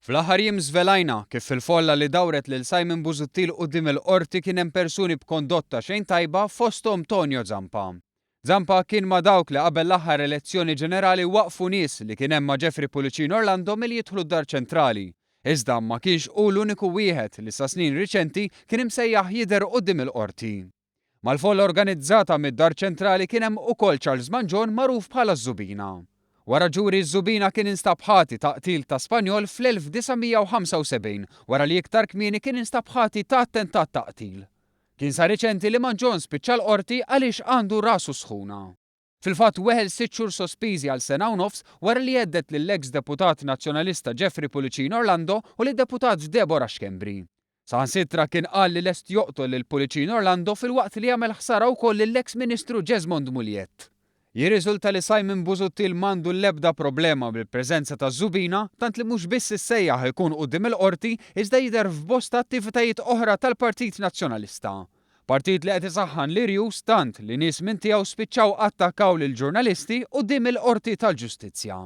Fl-aħħar jiem żvelajna kif fil-folla li dawret lil Simon Busuttil quddiem il-Qorti kien hemm persuni b'kondotta xejn tajba fosthom Tonio Zampa. Zampa kien ma' dawk li qabel l-aħħar elezzjoni ġenerali waqqfu nies li kien hemm ma' Jeffrey Pullicino Orlando milli jidħlu d-Dar Ċentrali. Iżda ma kienx hu l-uniku wieħed li sa snin riċenti kien imsejjaħ jidher quddiem il-Qorti. Mal-folla organizzata mid-Dar Ċentrali kien hemm ukoll Charles Mangion magħruf bħala Żubina. Wara ġuri Żubina kien instab ħati ta' qtil ta' Spanjol fl-1975 wara li iktar kmieni kien instab ħati ta' attentat ta' qtil. Kien sa riċenti li Mangion spiċċa l-Qorti għaliex għandu rasu sħuna. Fil-fatt weħel sitt xhur sospiżi għal sena u nofs wara li hedded lill-eks deputat Nazzjonalista Jeffrey Pullicino Orlando u lid-deputat Deborah Schembri. Saħansitra kien qal li lest joqtol lil Pullicino Orlando filwaqt li għamel ħsara wkoll lill-eks Ministru Jesmond Mugliett. Jirriżulta li Simon Busuttil m'għandu l-ebda problema bil-preżenza ta' Żubina tant li mhux biss issejjaħ ikun quddiem il-Qorti iżda jidher f'bosta attivitajiet oħra tal-Partit Nazzjonalista. Partit li qed isaħħan l-irjus tant li nies minn tiegħu spiċċaw attakkaw lill-ġurnalisti quddiem il-Qorti tal-Ġustizzja.